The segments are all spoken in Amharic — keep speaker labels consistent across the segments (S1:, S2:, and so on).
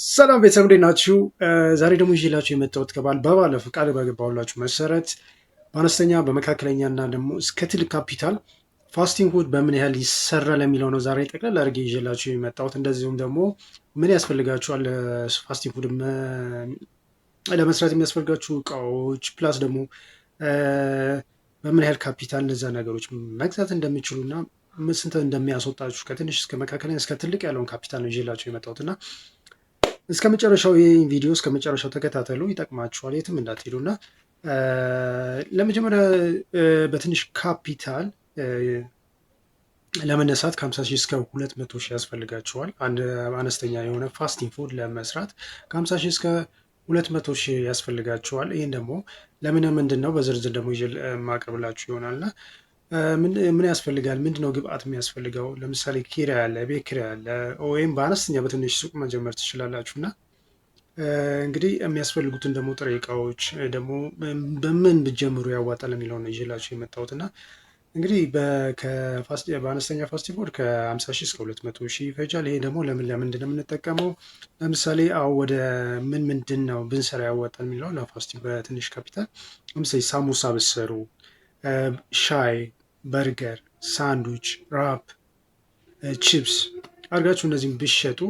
S1: ሰላም ቤተሰብ፣ እንዴት ናችሁ? ዛሬ ደግሞ ይዤላችሁ የመጣሁት ከባል በባለፈው ቃል በገባሁላችሁ መሰረት በአነስተኛ፣ በመካከለኛ እና ደግሞ እስከ ትልቅ ካፒታል fast food በምን ያህል ይሰራል የሚለው ነው ዛሬ ጠቅላላ አድርጌ ይዤላችሁ የመጣሁት። እንደዚሁም ደግሞ ምን ያስፈልጋችኋል fast food ለመስራት የሚያስፈልጋችሁ እቃዎች፣ plus ደግሞ በምን ያህል ካፒታል እነዛ ነገሮች መግዛት እንደሚችሉ እና ስንት እንደሚያስወጣችሁ ከትንሽ እስከ መካከለኛ እስከ ትልቅ ያለውን ካፒታል ነው ይዤላችሁ የመጣሁት። እና እስከ መጨረሻው ይህን ቪዲዮ እስከ መጨረሻው ተከታተሉ፣ ይጠቅማችኋል። የትም እንዳትሄዱ። እና ለመጀመሪያ በትንሽ ካፒታል ለመነሳት ከ50 ሺህ እስከ 200 ሺህ ያስፈልጋችኋል። አንድ አነስተኛ የሆነ fast food ለመስራት ከ50 ሺህ እስከ 200 ሺህ ያስፈልጋችኋል። ይህን ደግሞ ለምን ምንድን ነው በዝርዝር ደግሞ ይዤ የማቀርብላችሁ ይሆናል። እና ምን ያስፈልጋል? ምንድን ነው ግብአት የሚያስፈልገው? ለምሳሌ ኪራይ አለ፣ ቤት ኪራይ አለ፣ ወይም በአነስተኛ በትንሽ ሱቅ መጀመር ትችላላችሁ። እና እንግዲህ የሚያስፈልጉትን ደግሞ ጥሬ እቃዎች ደግሞ በምን ብትጀምሩ ያዋጣል የሚለውን ነው ይዤላችሁ የመጣሁት። እና እንግዲህ በአነስተኛ fast food ከ50 ሺህ እስከ 200 ሺህ ይፈጃል። ይሄ ደግሞ ለምን ለምንድን ነው የምንጠቀመው? ለምሳሌ አሁ ወደ ምን ምንድን ነው ብንሰራ ያዋጣል የሚለው ለ fast በትንሽ ካፒታል፣ ለምሳሌ ሳሙሳ ብትሰሩ፣ ሻይ፣ በርገር፣ ሳንድዊች፣ wrap፣ ቺፕስ አድርጋችሁ እነዚህም ብትሸጡ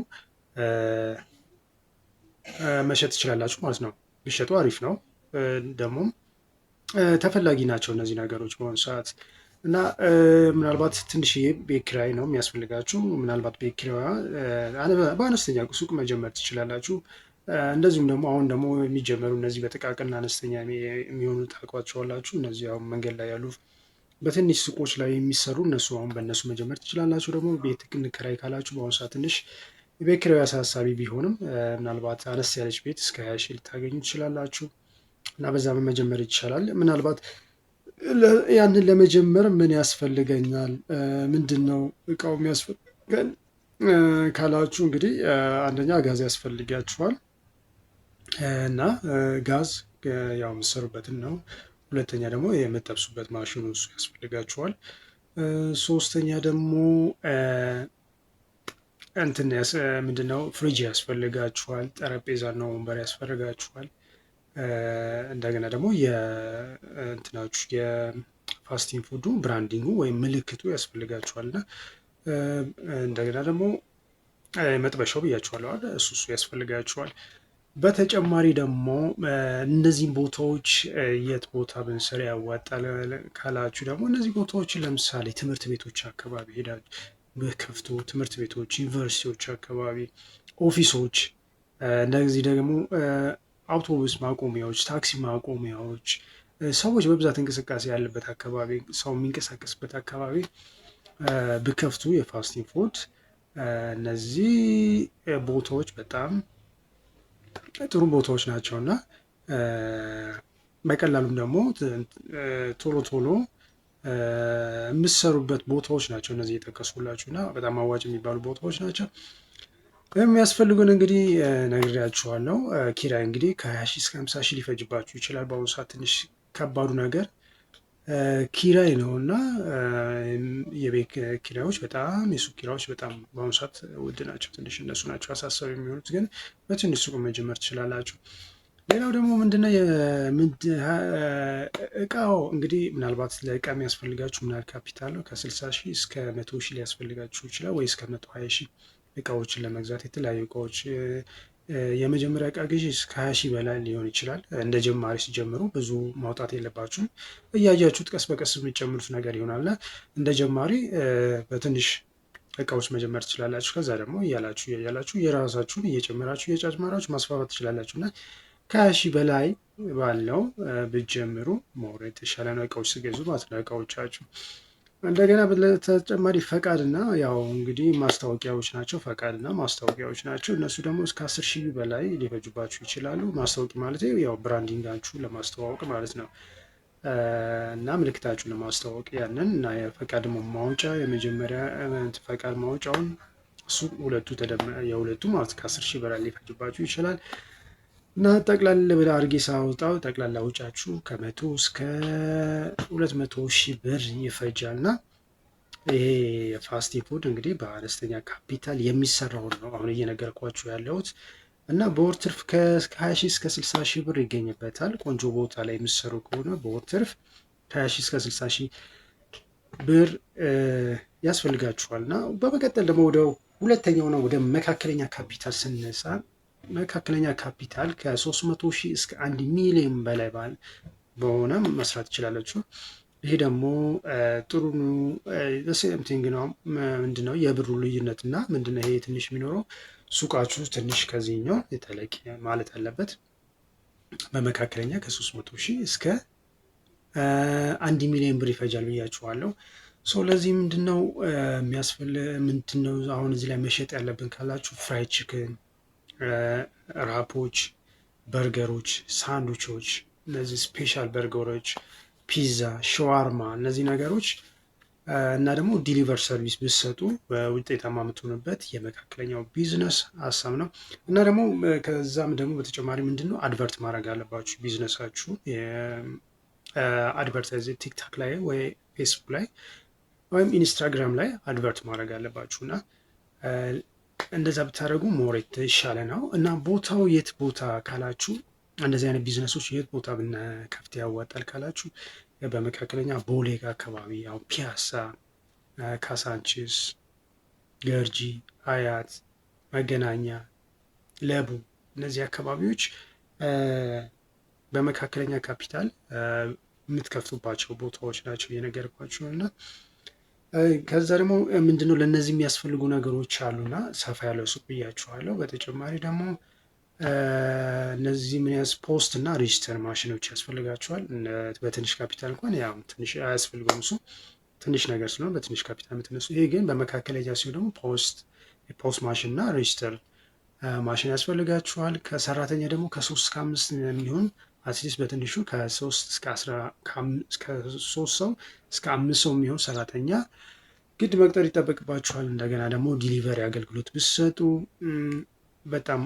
S1: መሸጥ ትችላላችሁ ማለት ነው። ብትሸጡ አሪፍ ነው። ደግሞም ተፈላጊ ናቸው እነዚህ ነገሮች በአሁኑ ሰዓት። እና ምናልባት ትንሽዬ ቤት ኪራይ ነው የሚያስፈልጋችሁ። ምናልባት ቤት ኪራይ በአነስተኛ ሱቅ መጀመር ትችላላችሁ። እንደዚሁም ደግሞ አሁን ደግሞ የሚጀመሩ እነዚህ በጥቃቅንና አነስተኛ የሚሆኑ ታውቋቸዋላችሁ። እነዚህ አሁን መንገድ ላይ ያሉ በትንሽ ሱቆች ላይ የሚሰሩ እነሱ አሁን በእነሱ መጀመር ትችላላችሁ። ደግሞ ቤት እንከራይ ካላችሁ በአሁኑ ሰዓት ትንሽ የቤት ኪራዩ አሳሳቢ ቢሆንም ምናልባት አነስ ያለች ቤት እስከ 20 ሺህ ልታገኙ ትችላላችሁ እና በዛ መጀመር ይቻላል። ምናልባት ያንን ለመጀመር ምን ያስፈልገኛል፣ ምንድን ነው እቃው የሚያስፈልገን ካላችሁ፣ እንግዲህ አንደኛ ጋዝ ያስፈልጋችኋል እና ጋዝ ያው የምትሰሩበትን ነው። ሁለተኛ ደግሞ የምትጠብሱበት ማሽኑ እሱ ያስፈልጋችኋል። ሶስተኛ ደግሞ እንትን ምንድነው ፍሪጅ ያስፈልጋችኋል። ጠረጴዛና ወንበር ያስፈልጋችኋል። እንደገና ደግሞ የእንትናችሁ የ fast food ኡ branding ኡ ወይም ምልክቱ ያስፈልጋችኋል። እና እንደገና ደግሞ መጥበሻው ብያችኋለሁ አይደል? እሱ ያስፈልጋችኋል። በተጨማሪ ደግሞ እነዚህን ቦታዎች የት ቦታ ብንሰራ ያዋጣል ካላችሁ ደግሞ እነዚህ ቦታዎችን ለምሳሌ ትምህርት ቤቶች አካባቢ ሄዳችሁ ብትከፍቱ፣ ትምህርት ቤቶች፣ ዩኒቨርሲቲዎች አካባቢ፣ office ኦች፣ እንደዚህ ደግሞ አውቶቡስ ማቆሚያዎች፣ ታክሲ ማቆሚያዎች፣ ሰዎች በብዛት እንቅስቃሴ ያለበት አካባቢ፣ ሰው የሚንቀሳቀስበት አካባቢ ብትከፍቱ የ fast food እነዚህ ቦታዎች በጣም ጥሩ ቦታዎች ናቸው። እና በቀላሉም ደግሞ ቶሎ ቶሎ የምትሰሩበት ቦታዎች ናቸው እነዚህ የጠቀስኩላችሁ እና በጣም አዋጭ የሚባሉ ቦታዎች ናቸው። የሚያስፈልጉን እንግዲህ ነግሬያችኋለሁ። ኪራይ እንግዲህ ከ20 ሺህ እስከ 50 ሺህ ሊፈጅባችሁ ይችላል። በአሁኑ ሰዓት ትንሽ ከባዱ ነገር ኪራይ ነው። እና የቤት ኪራዮች በጣም፣ የሱቅ ኪራዮች በጣም በአሁኑ ሰዓት ውድ ናቸው። ትንሽ እነሱ ናቸው አሳሳቢ የሚሆኑት፣ ግን በትንሽ ሱቅ መጀመር ትችላላችሁ። ሌላው ደግሞ ምንድነው እቃው? እንግዲህ ምናልባት ለእቃ የሚያስፈልጋችሁ ምን ያህል ካፒታል ነው? ከ60 ሺህ እስከ 100 ሺህ ሊያስፈልጋችሁ ይችላል ወይ እስከ 120 ሺህ እቃዎችን ለመግዛት። የተለያዩ እቃዎች የመጀመሪያ እቃ ግዢ እስከ 20 ሺህ በላይ ሊሆን ይችላል። እንደ ጀማሪ ሲጀምሩ ብዙ ማውጣት የለባችሁም። እያያችሁት ቀስ በቀስ የሚጨምሩት ነገር ይሆናል። እና እንደ ጀማሪ በትንሽ እቃዎች መጀመር ትችላላችሁ። ከዛ ደግሞ እያላችሁ እያላችሁ የራሳችሁን እየጨመራችሁ እየጨመራችሁ ማስፋፋት ትችላላችሁ። እና ከ20 ሺህ በላይ ባለው ብትጀምሩ more የተሻለ ነው። እቃዎች ስትገዙ ማለት ነው እቃዎቻችሁ። እንደገና በተጨማሪ ፈቃድና ያው እንግዲህ ማስታወቂያዎች ናቸው። ፈቃድና ማስታወቂያዎች ናቸው። እነሱ ደግሞ እስከ 10 ሺህ በላይ ሊፈጁባችሁ ይችላሉ። ማስታወቂያ ማለት ያው branding ኣችሁ ለማስተዋወቅ ማለት ነው። እና ምልክታችሁን ለማስተዋወቅ ያንን እና የፈቃድ ማውጫ፣ የመጀመሪያ ፈቃድ ማውጫውን እሱ ሁለቱ የሁለቱ ማለት ከ10 ሺህ በላይ ሊፈጅባችሁ ይችላል። እና ጠቅላላ ብለ አድርጌ ሳወጣው ጠቅላላ ወጪያችሁ ከ100 እስከ 200 ሺህ ብር ይፈጃል። እና ይሄ የ fast food እንግዲህ በአነስተኛ ካፒታል የሚሰራውን ነው አሁን እየነገርኳችሁ ያለሁት። እና በወር ትርፍ ከ20 ሺህ እስከ 60 ሺህ ብር ይገኝበታል። ቆንጆ ቦታ ላይ የሚሰሩ ከሆነ በወር ትርፍ ከ20 ሺህ እስከ 60 ሺህ ብር ያስፈልጋችኋል። እና በመቀጠል ደግሞ ወደ ሁለተኛው ነው፣ ወደ መካከለኛ ካፒታል ስነሳ መካከለኛ ካፒታል ከ300 ሺህ እስከ 1 ሚሊዮን በላይ በሆነ መስራት ትችላላችሁ። ይሄ ደግሞ ጥሩ same thing ነው። ምንድነው የብሩ ልዩነት እና ምንድነው ይሄ ትንሽ የሚኖረው ሱቃችሁ ትንሽ ከዚህኛው የተለቅ ማለት አለበት። በመካከለኛ ከ300 ሺህ እስከ 1 ሚሊዮን ብር ይፈጃል ብያችኋለሁ። So ለዚህ ምንድነው የሚያስፈልግ፣ ምንድነው አሁን እዚህ ላይ መሸጥ ያለብን ካላችሁ fried chicken፣ wrap ኦች፣ በርገሮች፣ ሳንዱቾች፣ እነዚህ special በርገሮች፣ ፒዛ፣ ሸዋርማ እነዚህ ነገሮች እና ደግሞ delivery service ብትሰጡ ውጤታማ የምትሆኑበት የመካከለኛው ቢዝነስ ሀሳብ ነው። እና ደግሞ ከዛም ደግሞ በተጨማሪ ምንድን ነው advert ማድረግ አለባችሁ business ኣችሁ፣ advertise ቲክቶክ ላይ ወይ ፌስቡክ ላይ ወይም ኢንስታግራም ላይ advert ማድረግ አለባችሁ እና እንደዛ ብታደርጉ more የተሻለ ነው። እና ቦታው የት ቦታ ካላችሁ፣ እንደዚህ አይነት ቢዝነሶች የት ቦታ ብንከፍት ያዋጣል ካላችሁ፣ በመካከለኛ ቦሌ አካባቢ፣ ያው ፒያሳ፣ ካሳንቺስ፣ ገርጂ፣ አያት፣ መገናኛ፣ ለቡ እነዚህ አካባቢዎች በመካከለኛ ካፒታል የምትከፍቱባቸው ቦታዎች ናቸው እየነገርኳችሁ። እና ከዛ ደግሞ ምንድነው ለእነዚህ የሚያስፈልጉ ነገሮች አሉና ሰፋ ያለው ሱቅ ብያችኋለሁ። በተጨማሪ ደግሞ እነዚህ ምን ያዝ POS እና register ማሽኖች ያስፈልጋቸዋል። በትንሽ ካፒታል እንኳን ያው ትንሽ አያስፈልገውም፣ እሱ ትንሽ ነገር ስለሆነ በትንሽ ካፒታል የምትነሱ። ይሄ ግን በመካከለኛ ሲሆን ደግሞ POS machine እና register machine ያስፈልጋችኋል። ከሰራተኛ ደግሞ ከ3 እስከ 5 የሚሆን፣ at least በትንሹ ከ3 ሰው እስከ 5 ሰው የሚሆን ሰራተኛ ግድ መቅጠር ይጠበቅባችኋል። እንደገና ደግሞ delivery አገልግሎት ብትሰጡ በጣም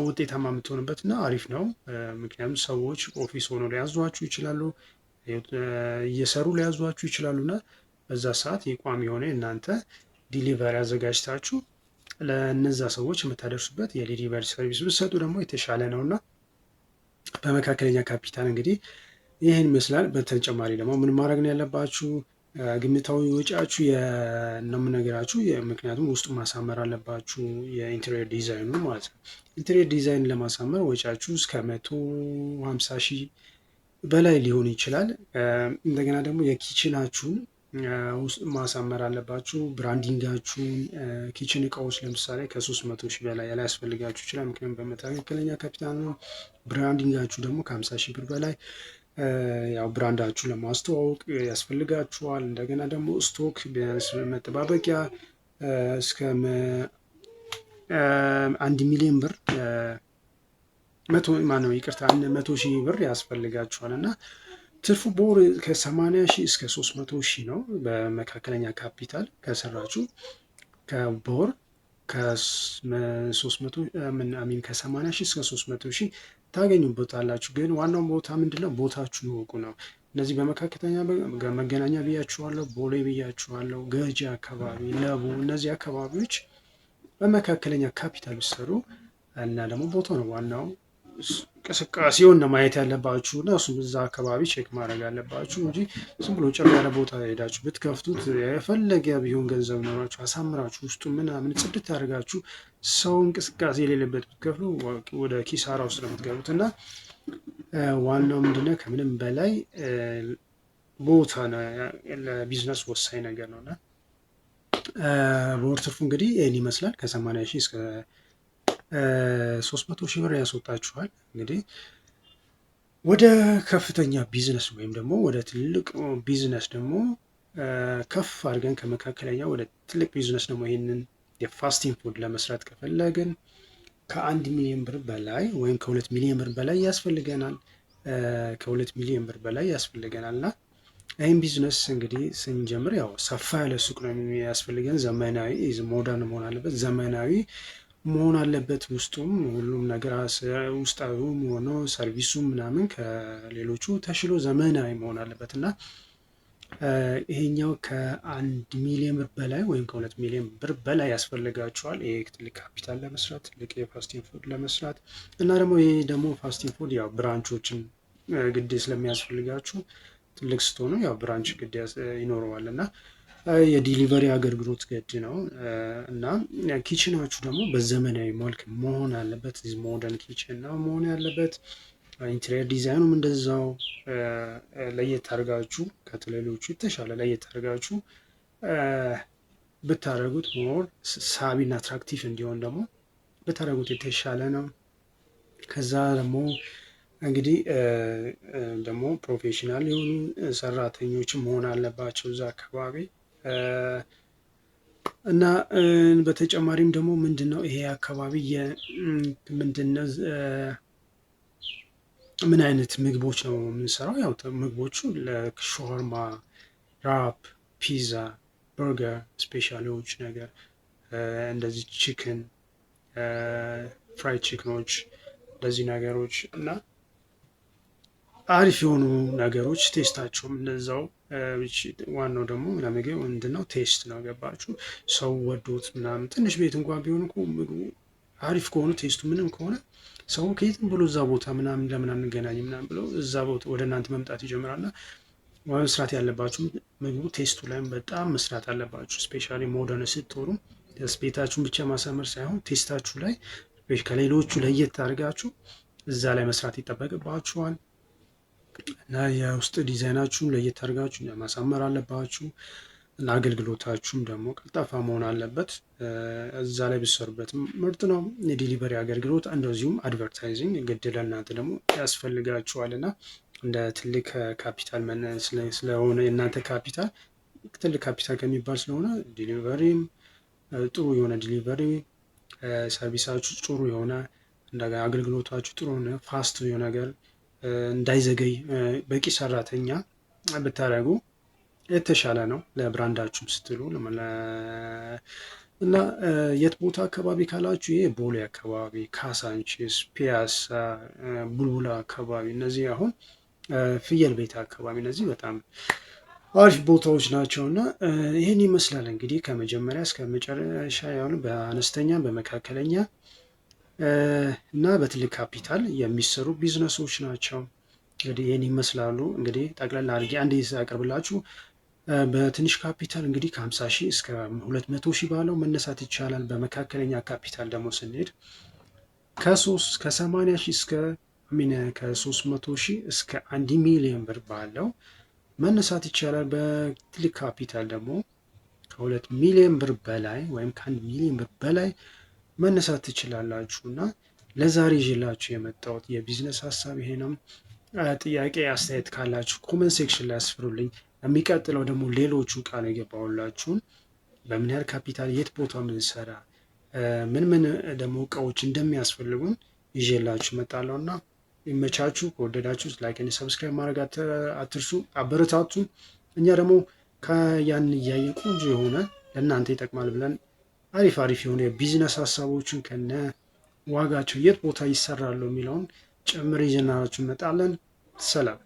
S1: ውጤታማ የምትሆንበት እና አሪፍ ነው። ምክንያቱም ሰዎች office ሆነው ሊያዟችሁ ይችላሉ፣ እየሰሩ ሊያዟችሁ ይችላሉ እና በዛ ሰዓት የቋሚ የሆነ እናንተ delivery አዘጋጅታችሁ ለእነዛ ሰዎች የምታደርሱበት የ delivery service ብትሰጡ ደግሞ የተሻለ ነው። እና በመካከለኛ ካፒታል እንግዲህ ይህን ይመስላል። በተጨማሪ ደግሞ ምን ማድረግ ነው ያለባችሁ? ግምታዊ ወጪያችሁ ነው የምነግራችሁ። ምክንያቱም ውስጡ ማሳመር አለባችሁ፣ የ interior design ኑ ማለት ነው። Interior design ለማሳመር ወጪያችሁ እስከ 150,000 በላይ ሊሆን ይችላል። እንደገና ደግሞ የ kitchen ኣችሁን ውስጥ ማሳመር አለባችሁ። Branding ኣችሁን፣ kitchen እቃዎች ለምሳሌ ከ300,000 በላይ ሊያስፈልጋችሁ ይችላል። ምክንያቱም በመካከለኛ ካፒታል ነው። Branding ኣችሁ ደግሞ ከ50,000 ብር በላይ ያው brand ኣችሁ ለማስተዋወቅ ያስፈልጋችኋል። እንደገና ደግሞ stock ቢያንስ መጠባበቂያ እስከ 1 ሚሊዮን ብር፣ መቶ ማነው ይቅርታ 100,000 ብር ያስፈልጋችኋል። እና ትርፉ በወር ከ80,000 እስከ 300,000 ነው። በመካከለኛ ካፒታል ከሰራችሁ በወር ከ300 ሚን ከ80,000 እስከ 300,000 ታገኙበታላችሁ። ግን ዋናው ቦታ ምንድነው? ቦታችሁን እወቁ ነው። እነዚህ በመካከለኛ መገናኛ ብያችኋለሁ፣ ቦሌ ብያችኋለሁ፣ ገርጂ አካባቢ፣ ለቡ እነዚህ አካባቢዎች በመካከለኛ ካፒታል ቢሰሩ እና ደግሞ ቦታው ነው ዋናው፣ እንቅስቃሴውን ነው ማየት ያለባችሁ እና እሱም እዛ አካባቢ check ማድረግ ያለባችሁ እንጂ ዝም ብሎ ጭር ያለ ቦታ ሄዳችሁ ብትከፍቱት የፈለገ ቢሆን ገንዘብ ኖራችሁ አሳምራችሁ ውስጡ ምናምን ጽድት አድርጋችሁ ሰው እንቅስቃሴ የሌለበት ብትከፍሉ ወደ ኪሳራ ውስጥ ነው የምትገቡት። እና ዋናው ምንድነው ከምንም በላይ ቦታ ለቢዝነስ ወሳኝ ነገር ነው። እና በወር ትርፉ እንግዲህ ይህን ይመስላል። ከ80,000 እስከ 300,000 ብር ያስወጣችኋል። እንግዲህ ወደ ከፍተኛ ቢዝነስ ወይም ደግሞ ወደ ትልቅ ቢዝነስ ደግሞ ከፍ አድርገን ከመካከለኛ ወደ ትልቅ ቢዝነስ ደግሞ ይህንን የ fast food ለመስራት ከፈለግን ከ1 ሚሊዮን ብር በላይ ወይም ከ2 ሚሊዮን ብር በላይ ያስፈልገናል። ከ2 ሚሊዮን ብር በላይ ያስፈልገናል። እና ይህን ቢዝነስ እንግዲህ ስንጀምር ያው ሰፋ ያለ ሱቅ ነው የሚያስፈልገን። ዘመናዊ modern መሆን አለበት። ዘመናዊ መሆን አለበት። ውስጡም ሁሉም ነገር ውስጣዊም ሆኖ service ኡ ምናምን ከሌሎቹ ተሽሎ ዘመናዊ መሆን አለበት። እና ይሄኛው ከ1 ሚሊዮን ብር በላይ ወይም ከ2 ሚሊዮን ብር በላይ ያስፈልጋችኋል። ይሄ ትልቅ ካፒታል ለመስራት፣ ትልቅ የ fast food ለመስራት። እና ደግሞ ይሄ ደግሞ fast food ያው branch ኦችን ግድ ስለሚያስፈልጋችሁ፣ ትልቅ ስትሆኑ ያው branch ግድ ይኖረዋል እና የ delivery አገልግሎት ግድ ነው። እና kitchen ኣችሁ ደግሞ በዘመናዊ መልክ መሆን አለበት። Modern kitchen ነው መሆን ያለበት። Interior design ኑም እንደዛው ለየት አድርጋችሁ፣ ከሌሎቹ የተሻለ ለየት አድርጋችሁ ብታደርጉት፣ more ሳቢና attractive እንዲሆን ደግሞ ብታደርጉት የተሻለ ነው። ከዛ ደግሞ እንግዲህ ደግሞ professional የሆኑ ሰራተኞችም መሆን አለባቸው እዛ አካባቢ። እና በተጨማሪም ደግሞ ምንድን ነው ይሄ አካባቢ ምንድን ነው፣ ምን አይነት ምግቦች ነው የምንሰራው? ያው ምግቦቹ ለሾርማ፣ wrap፣ ፒዛ፣ በርገር፣ special ኦች ነገር እንደዚህ chicken፣ fried chicken ኖች እንደዚህ ነገሮች እና አሪፍ የሆኑ ነገሮች፣ taste ኣቸውም እንደዛው። ዋናው ደግሞ ለምግብ ምንድነው? Taste ነው። ገባችሁ? ሰው ወዶት ምናምን ትንሽ ቤት እንኳን ቢሆን እኮ ምግቡ አሪፍ ከሆነ፣ taste ኡ ምንም ከሆነ፣ ሰው ከየትም ብሎ እዛ ቦታ ምናምን ለምን አንገናኝም ምናምን ብሎ እዛ ቦታ ወደ እናንተ መምጣት ይጀምራል። እና መስራት ያለባችሁ ምግቡ taste ኡ ላይም በጣም መስራት አለባችሁ። Especially modern ስትሆኑ ቤታችሁን ብቻ ማሳመር ሳይሆን taste ኣችሁ ላይ ከሌሎቹ ለየት አድርጋችሁ እዛ ላይ መስራት ይጠበቅባችኋል። እና የውስጥ ዲዛይናችሁን ለየት አድርጋችሁ ማሳመር አለባችሁ። እና አገልግሎታችሁም ደግሞ ቀልጣፋ መሆን አለበት። እዛ ላይ ብትሰሩበትም ምርጥ ነው። የ delivery አገልግሎት እንደዚሁም advertising ግድ ለእናንተ ደግሞ ያስፈልጋችኋል። እና እንደ ትልቅ ካፒታል ስለሆነ፣ የእናንተ ካፒታል ትልቅ ካፒታል ከሚባል ስለሆነ፣ delivery ም ጥሩ የሆነ delivery service ኣችሁ ጥሩ የሆነ፣ እንደገና አገልግሎታችሁ ጥሩ የሆነ፣ fast የሆነ ነገር እንዳይዘገይ በቂ ሰራተኛ ብታደርጉ የተሻለ ነው ለ brand ኣችሁም ስትሉ። እና የት ቦታ አካባቢ ካላችሁ ይሄ ቦሌ አካባቢ፣ ካሳንቺስ፣ ፒያሳ፣ ቡልቡላ አካባቢ፣ እነዚህ አሁን ፍየል ቤት አካባቢ፣ እነዚህ በጣም አሪፍ ቦታዎች ናቸው። እና ይህን ይመስላል እንግዲህ ከመጀመሪያ እስከ መጨረሻ ያሉ በአነስተኛ፣ በመካከለኛ እና በትልቅ ካፒታል የሚሰሩ ቢዝነሶች ናቸው። እንግዲህ ይህን ይመስላሉ። እንግዲህ ጠቅላላ አድርጌ አንድ አቅርብላችሁ በትንሽ ካፒታል እንግዲህ ከ50 ሺህ እስከ 200 ሺህ ባለው መነሳት ይቻላል። በመካከለኛ ካፒታል ደግሞ ስንሄድ ከ80 ሺህ እስከ ሚን ከ300 ሺህ እስከ 1 ሚሊዮን ብር ባለው መነሳት ይቻላል። በትልቅ ካፒታል ደግሞ ከ2 ሚሊዮን ብር በላይ ወይም ከ1 ሚሊዮን ብር በላይ መነሳት ትችላላችሁ። እና ለዛሬ ይዤላችሁ የመጣሁት የቢዝነስ ሀሳብ ይሄ ነው። ጥያቄ አስተያየት ካላችሁ comment section ላይ አስፍሩልኝ። የሚቀጥለው ደግሞ ሌሎቹ ቃል የገባሁላችሁን በምን ያህል ካፒታል የት ቦታ ምንሰራ፣ ምን ምን ደግሞ እቃዎች እንደሚያስፈልጉን ይዤላችሁ እመጣለሁ። እና ይመቻችሁ። ከወደዳችሁ like፣ subscribe ማድረግ አትርሱ። አበረታቱን። እኛ ደግሞ ከያን እያየን ቆንጆ የሆነ ለእናንተ ይጠቅማል ብለን አሪፍ አሪፍ የሆነ የቢዝነስ ሀሳቦችን ከነ ዋጋቸው የት ቦታ ይሰራሉ የሚለውን ጭምር ይዘናችሁ እንመጣለን። ሰላም።